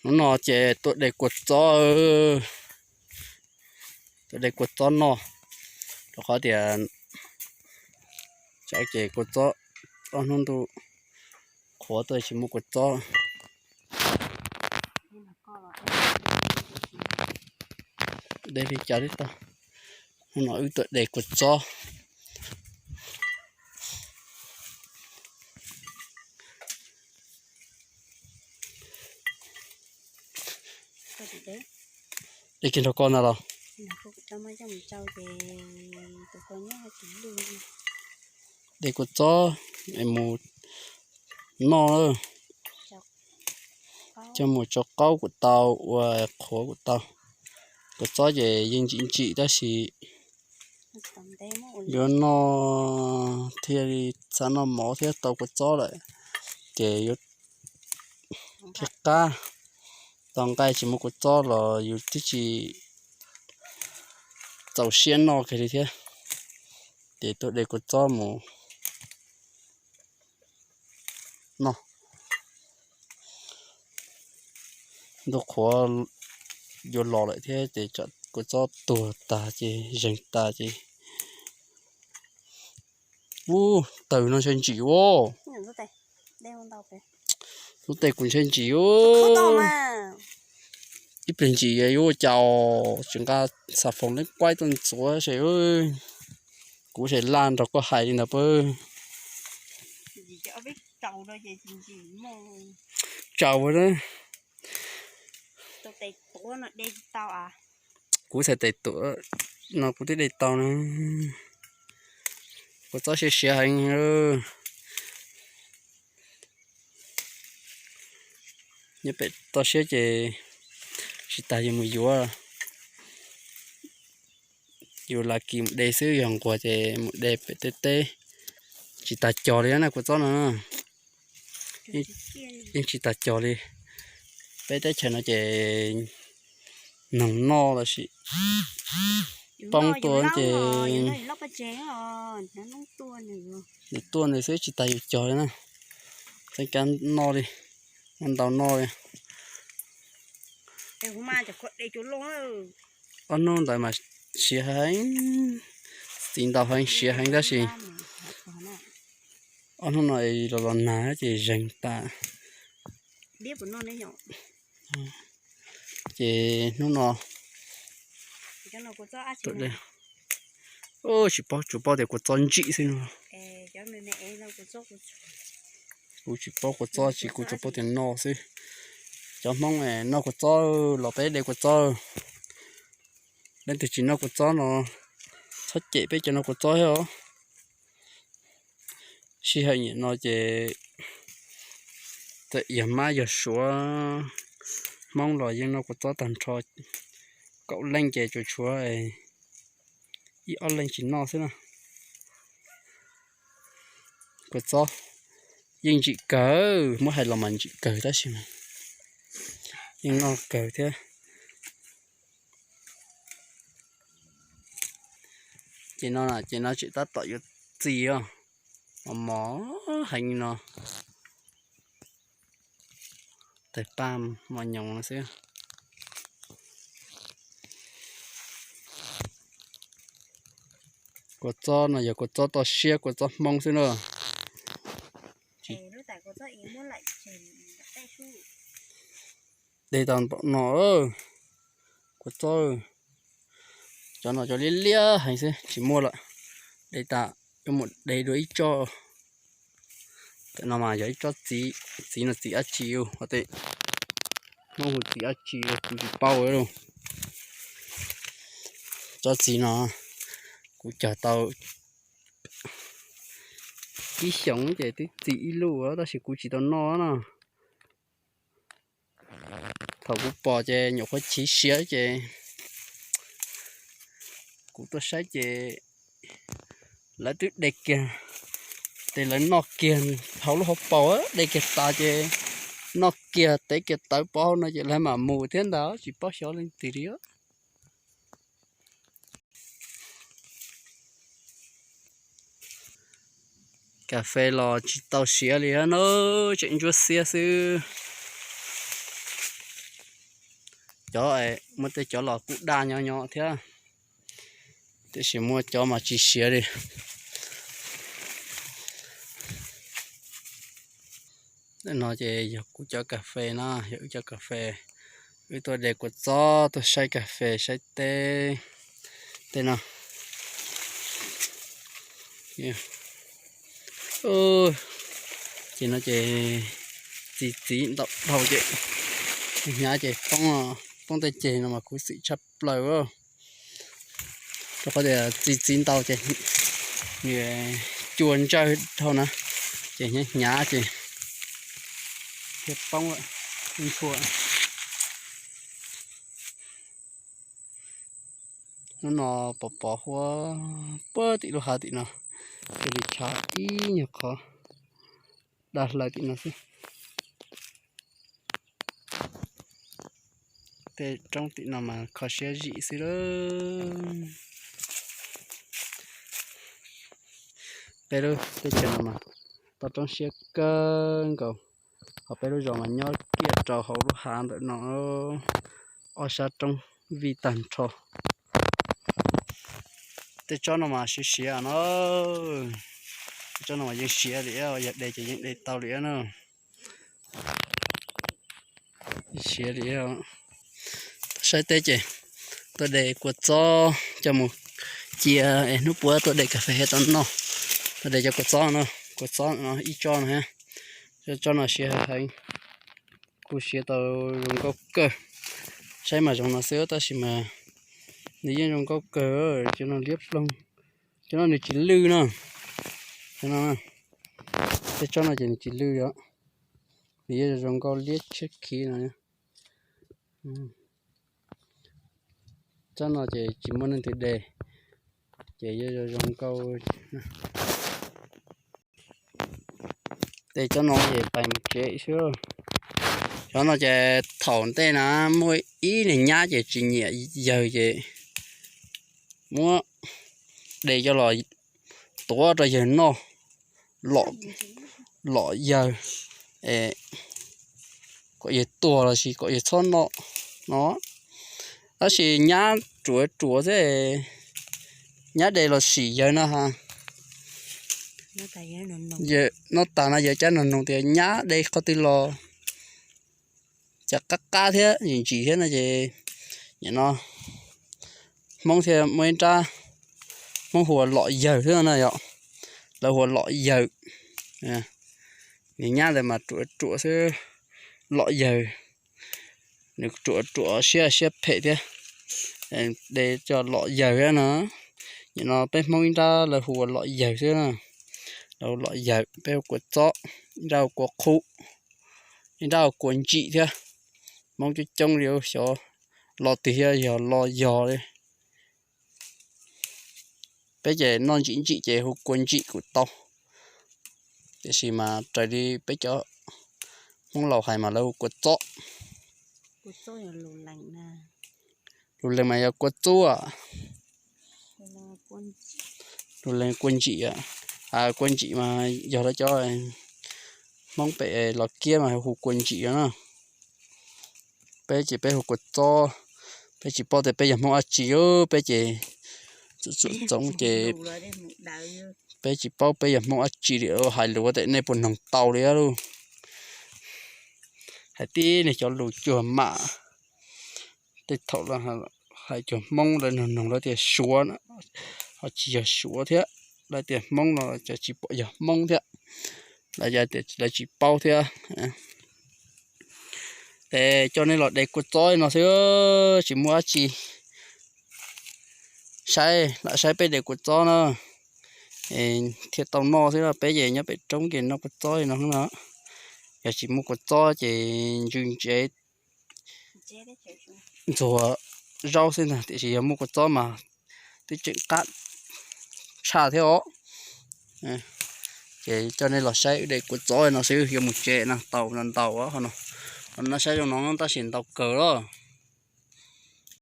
Hnub no ces tuaj de kua txob, tuaj de kua txob noj, rau qhov tias tsam ces kua txob ob hnub ntuj qhuav tuaj tsis muaj kua txob. De li cas li tau. Hnub no wb tuaj de kua txob. De kiag nrog koj ntag los? De kua txob es mus noj, coj mus tso qaub kuj tau, ua qhuav kuj tau. Kua txob ces yeej ntsim ntsim tab sis yuav noj thiaj li xav noj mov thiab, tau kua txob lawm ces yuav thiaj qab. Tau nqaij tsis muaj kua txob los yus twb tsis txaus siab noj kiag li thiab, ces tuaj de kua txob mus noj. Ntuj qhuav yuav los lawm thiab ces tsam kua txob tuag tas ces zeeg tas ces. Ub, taws no ntshai ntsim ua. Lub tes kuv ntshai ntsim ua. Ib pliag ntsim yuav ua cas, tsis nqa xà phòng leeb kuaib tuaj ntxuav se. Kuv se laj nrog koj hais li ntawd pab. Tsaus. Kuv txhais tes tuam no kuv twb de tau na. Kua txob siav siav heev. Nyob pem toj siab ces tsis tas yus mus yuav. Yus lam kis mus de xwb, yog nquag ces mus de pem tej teb. Tsis tas cog li na kua txob no. Yeej tsis tas cog li. Peb teb chaws no ces noog noj los sis poob tuaj ces nws tuaj nws xwb, tsis tas yus cog li na. Txeeb kab noj li, muaj ntau noj li. Ob hnub ntawd mas siav heev, txiv ntau heev siav heev tab sis ob hnub no los los nag ces zeeg tas. Ces hnub no tsis paub, tsuas paub tias kua txob ntsim xwb no. Kuv tsis paub kua txob tsis, kuv tsuas paub tias noj xwb. Cov Hmoob noj kua txob los peb de kua txob. Leej twg tsis noj kua txob no txhob cem peb cov noj kua txob thiab os. Sij hawm nim no ces txawm yog mab yog suav Hmoob los yeej noj kua txob tag nrho. Kaum leej ces tsuas tshuav ib ob leej tsis noj xwb na. Kua txob yeej ntsim kawg, muab hais los mas ntsim kawg tab sis mas yeej noj kawg thiab. Ces no, ces no tseem tab tom yuav txi os, mos mos heev no. Tawg paj mos nyoos no xwb. Kua txob no yog kua txob toj siab, kua txob Hmoob xwb na. De tau npaum no, kua txob, cov no cov liab liab heev xwb tsis muaj lawm. De tas, yuav mus de dua ib tsob. Tam no mas yog ib tsob txiv, txiv no txiv dab tsi, Hmoob hu txiv dab tsi kuv tsis paub. Tsob txiv no kuv cog tau ib xyoos ces twb txi ib lub tab sis kuv tsis tau noj na. Thaum kuv pom ces nyuam qhuav chiv siav ces kuv tuaj saib ces lawv twb de kiag, ces lawv noj kiag hauv lub hauv paus, de kiag tas ces noj kiag tev kiag tawv pov hauv no ces lawv mam mus thiab ntag, tsis paub xyov leej twg li. Kas fes los tsis tau siav li na, tseem ntsuab xiab xwb. cov, muaj tej cov los kuj daj nyob nyob thiab, tiam sis muaj cov mas tsis siav li. No ces yog kuv cov kas fes na, yog wb cov kas fes. Wb tuaj de kua txob, tuaj saib kas fes saib teb tej no. Ces no ces txiv txiv ntau dhau ces hnyav ces poob, poob tej ceg no mas khuv xim tshaj plaws. Rau qhov tias txiv txiv ntau ces nws cua ntsawj dhau na, ces hnyav hnyav ces thiaj poob ntshua. Hnub no pom pom huab puag tim lub hav tim no, cia li tshav ib nyuag qhov daj hlaws tim no xwb. Tej roob tim no mas kho siab zim xwb lawm. Peb lub teb chaws no mas toj roob siab kawg nkaus, ho peb lub zos mas nyob kiag rau hauv lub hav ntawm no, ob sab roob vij tag nrho. Tej tsob no mas siav siav no, tej tsob no mas yeej siav li, yog de ces yeej de tau li na. Siav li, saib teb ces tuaj de kua txob coj mus cia es hnub puab tuaj de kas fes thiaj tau noj. Tuaj de cov kua txob no, kua txob no ib tsob no, cov tsob no siav heev, kuj siav tau zoo nkauj kawg. Saib mas zoo no xwb tab sis mas nws yeej zoo nkauj kawg, cov no liab ploog, cov no nws tsis lwj no. Tej tsob no ces nws tsis lwj os, nws yeej zoo nkauj liab tshiab khiv no. Tsob no ces tsis muaj leej twg de, ces yeej zoo zoo nkauj. Tej tsob no ces pais mus tsev xwb. Cov no ces thaum ntej na muaj ib niag nyab ces tsis nyiam yawg ces muab de coj los tuav rau yawg noj, lom yawg, kom yawg tuag los sis kom yawg txhob noj no. Tab sis nyab ruam ruam xwb, nyab de los sim yawg no ha. Noj tas no yawg cab nug nug tias nyab de qhov twg los cas qab qab thiab ntsim ntsim thiab no ces nim no Hmoob thiaj muaj ib nrab, Hmoob hu ua lom yawg xwb na yom, lawv hu ua lom yawg. Nws nyab ntawd mas ruam ruam xwb, lom yawg, nws ruam ruam siab siab phem thiab, de coj lom yawg thiab no. Nim no peb Hmoob ib nrab lawv hu ua lom yawg xwb na, lawv hu lom yawg, peb hu kua txob, ib nrab hu kua qhuv, ib nrab hu kua ntsim thiab. Hmoob coob coob li xyov lo twg thiab, yog lo yog li. Peb ces noj ntsim ntsim ces hu kua ntsim kuj tau, tiam sis mas raws li peb cov Hmoob laus hais mas lawv hu kua txob. Lus lees mas yog kua txub, lus lees kua ntsim, kua ntsim mas yog lawv cov Hmoob pem Los Kiab mas hu kua ntsim no na. Peb ces peb hu kua txob, peb tsis paub tias peb yog Hmoob dab tsi, peb ces txom txom txoov ces peb tsis paub peb yog Hmoob dab tsi li, hais lus tias nej puas noog tau li lauj. Hais tib neeg cov lus cuag mam, tej thaum hais cuag Hmoob lawv noog noog lawv tias Suav, ho tsis yog Suav thiab, lawv tias Hmoob no ces tsis pom yog Hmoob thiab, lawv tias lawv tsis paub thiab. Es coj nej los de kua txob no xwb, tsis muaj dab tsi. Saib lam saib peb de kua txob na, thiaj tau noj xwb, peb ces nyob pem roob ces noj kua txob no na. Yog tsis muaj kua txob ces ntsw ntsev ntxuag zaub xwb ntag, tiam sis yog muaj kua txob mas twb tseem qab tshaj thiab os. Ces coj nej los saib wb de kua txob no xwb, yuav mus tsev no, tau ntau ntau no, saib zoo no tab sis ntau kawg los.